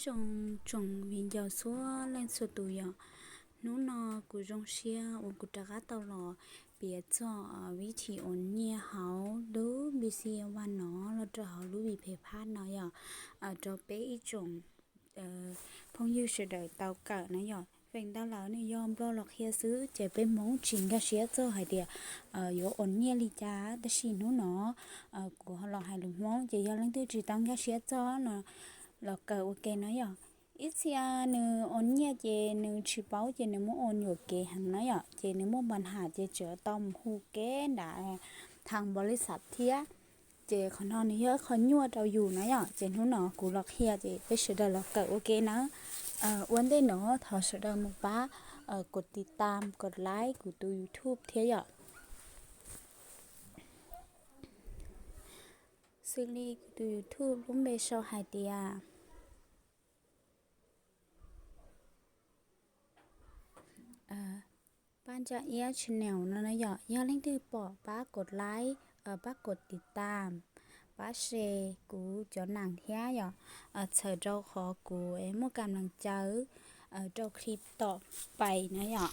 Tsoom, tsoom viv ncaus txhua leej txhua tus yom, hnub no kuv zoo siab uas kuv rov qab tau los piav txog vib thim ua nyiaj hauv lub B C L One no los rau hauv lub Vipay Pad no yom, rau peb ib tsoom phooj ywg sawv daws tau kawm na yom. Feem ntau lawm nws yog Nplog los qhia xwb ces peb Hmoob tsis nkag siab txog hais tias yuav ua nyiaj li cas, tab sis hnub no kuv los hais lus Hmoob ces yog leej twg tsis tau nkag siab txog no los kawm ua ke no yom. Ib txhia nws ua nyiaj ces nws tsis paub ces nws muab ua yuam kev heev na yom, ces nws muaj npa nham ces tseem tau mus hu kev nram thaj npau li xav thiab. Ces qhov no nws yog ib qho nyuaj rau yus na yom, ces hnub no kuv los qhia ces peb sawv daws los kawm ua ke na. Ua ntej no thov sawv daws mus pab kos tiv tam kos like kuv tus YouTube thiab yom. Xws li kuv tus YouTube lub npe sau hais tias Paj Ntsa Iab Channel no na yom, yog leej twg pom pab kos like, pab kos tiv tam, pab share kuv cov nam thiab yom, txhawm rau qhov kuv muaj kam lees cawv rau clip tom pais na yom.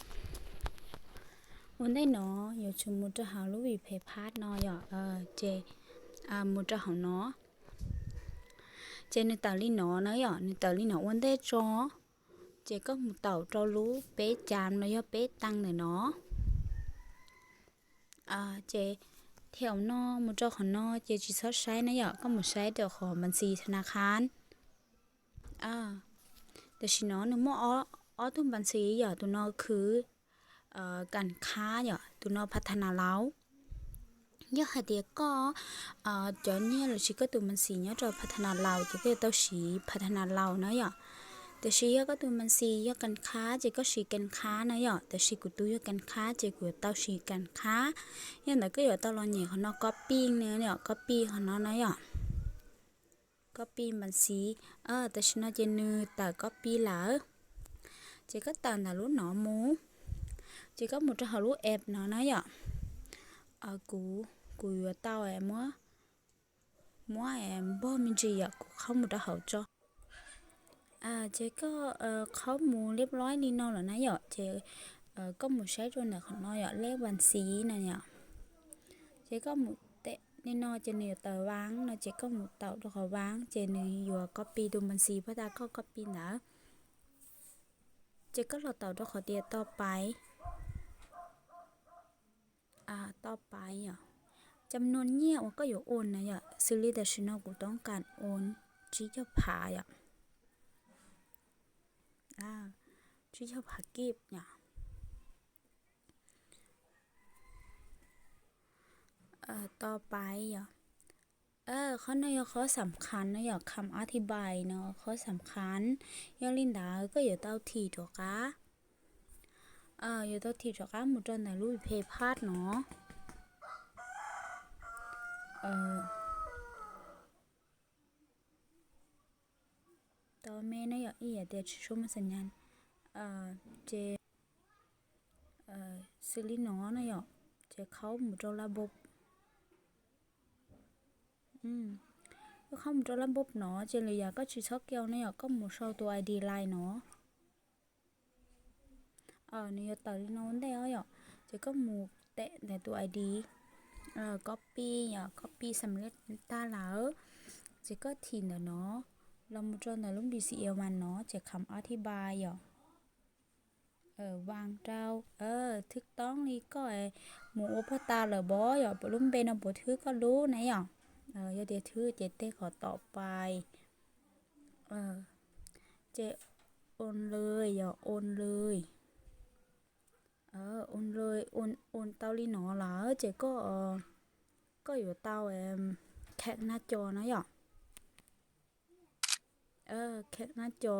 Ua ntej no yuav tsum mus rau hauv lub Vipay Pad no yom, ces mus rau hauv no. Ces nws tawm li no na yom, nws tawm li no ua ntej tso. Ces koj mus taum rau lub peb cam los yog peb tees ntawm no. Ces thaum no mus rau qhov no ces tsis txhob saib na yom, koj mus saib rau qhov npas ntxis tha na khab. Tam sim no nws muaj ob tug npas ntxis yom, tus no khwv kas khab yom, tus no pha tha na laus. Yog hais tias koj cov nyiaj los sis koj tus npas ntxis nyob rau pha tha na laus ces koj yuav tau siv pha tha na laus na yom. Tiam sis yog koj tus npas ntxis yog kas khab ces koj siv kas khab na yom, tiam sis kuv tus yog kas khab ces kuv yuav tau siv kas khab. Yog ntawd koj yuav tau los nyem qhov no copy na yom, copy qhov no na yom. Copy npas ntxis, tam sim no ces nws tawm copy lawm. Ces koj tawm ntawm lub no mus, ces koj mus rau hauv lub app no na yom. Kuv, kuv yuav tau muab, muab npog me ntsis yom, kuv qhaub mus rau hauv tso. Ces koj qhaub mus liab loib li no lawm na yom, ces koj mus saib rau ntawm qhov no yom, lej vas xiv na yom. Ces koj mus tem li no ces nws yuav tawm vav no, ces koj mus taum rau qhov vav ces nws yuav copy tus npas ntxis pab tas koj copy ntawd. Ces koj los taum rau qhov tias to pais, to pais yom, cam nua nyiaj uas koj yuav ua na yom, xws li tam sim no kuv toob kas ua tsib caug phav yom, tsib caug phav kib yom. To pais yom. Qhov no yog qhov xam khas no yom, kham a thi npais no qhov xam khas. Yog li ntawd koj yuav tau thim rov qab, yuav tau thim rov qab mus rau ntawm lub phe phab no. To me no yom, ib yam tias tsis tshua muaj xam nyas. Ces xws li no na yom, ces qhaub mus rau la npau, koj qhaub mus rau la npau no ces lwm yam koj tsis txhob kiau na yom, koj mus sau tus I D lais no. Nws yuav tawm li no ua ntej os yom, ces koj mus tem ntawm tus I D, copy yom, copy xam lej tag lawm, ces koj thim ntawm no los mus rau ntawm lub B C L mas no ces kham a thi npais yom. Vas rau thwb toob li koj mus ua pog tas lawm npov yom, lub npe no puas thwb koj lub na yom. Yog tias thwb ces tej qhov tom pais, ces ua lwm yom, ua lwm, ua lwm, ua tau li no lawm ces koj, koj yuav tau kheem nab co na yom. Kheem nab co.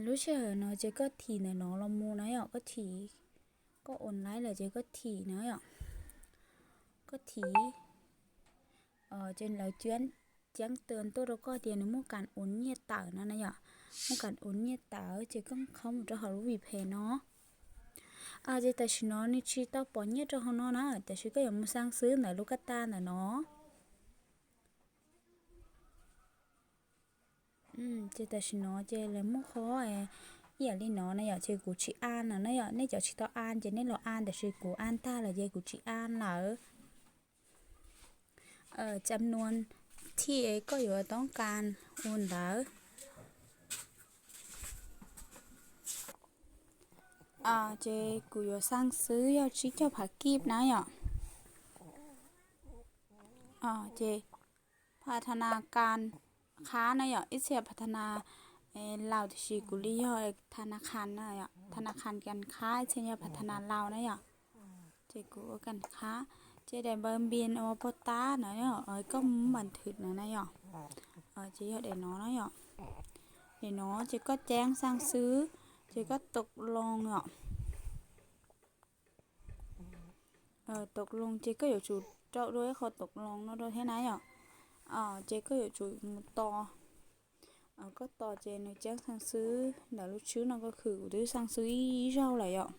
Lub sij hawm no ces koj thim ntawm no los mus na yom, koj thim, koj online lawm ces koj thim na yom. Koj thim, ces lawv ceeb twm tuaj rau koj tias nws muaj kam ua nyiaj tawm no na yom. Muaj kam ua nyiaj tawm ces koj qhaub mus rau hauv lub Vipay no. Ces tam sim no nws tsis tau pom nyiaj rau hauv no na, tiam sis koj yuav mus xaa xwb ntawm lub kab tag ntawm no. Ces tam sim no ces lawv muab qhov ib yam li no na yom, ces kuv tsis an no na yom. Nej cov tsis tau an ces nej los an, tiam sis kuv an tag lawm ces kuv tsis an lawm. Cam nuas thij es koj yuav toob kas ua ntawd. Ces kuv yuav xaa xwb yog tsib caug phav kib na yom. Ces pha tha na kas qhab na yom, ib txhia pha tha na Laus tiam sis kuv li yog tha na khas na, tha na khas kas qhab, ib txhia yog pha tha na Laus na yom. Ces kuv ua kas qhab, ces daim npaws npias ua poj tab na yom, koj muab npas thwm na na yom. Ces yog daim no na yom. Daim no ces koj ceeb xaa xwb, ces koj tau loo yom. Tau loo ces koj yuav tsum rau dua ib qho tau loo no rau thiab na yom. Ces koj yuav tsum mus tos, koj tos ces nws ceeb xaa xwb. Ntawm lub tswb no koj khwm, kuv twb xaa xwb ib zaug lawm yom.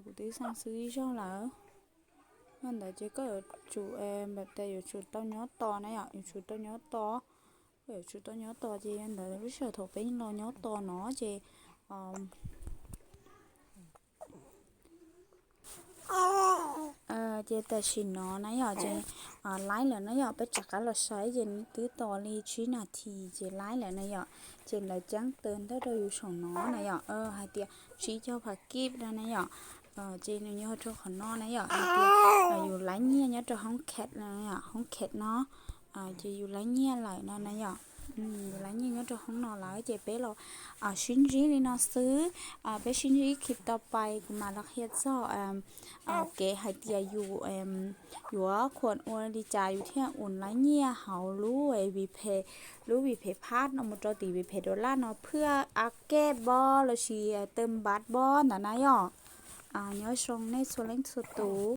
Kuv twb xaa xwb ib zaug lawm. Yog ntawd ces koj yuav tsum, npam tas yuav tsum tau nyob tos na yom, yuav tsum tau nyob tos. Koj yuav tsum tau nyob tos ces yog ntawd lub sij hawm thaum peb los nyob tos no ces ces tam sim no na yom, ces laib lawm na yom, peb rov qab los saib ces nws twb tos li tsib nas this ces laib lawm na yom. Ces lawv ceeb tawm ntawm rau yus saum no na yom, hais tias tsib caug phav kib no na yom. Ces nws nyob rau qhov no na yom, hais tias yus laib nyiaj nyob rau hoob kas no, hoob kas no. Ces yus laib nyiaj lawm no na yom. Yus laib nyiaj nyob rau hoob no lawm ces peb los sib ntsib li no xwb. Peb sib ntsib clip tau pais kuv mam los qhia txog kev hais tias yus yuav khuam ua li cas yus thiaj ua laib nyiaj hauv lub viphe, lub viphe phab no mus rau tim viphe dollar no phwj a kej bob lossis tawm npav bob ntawd na yom. Nyob zoo nej txhua leej txhua tus.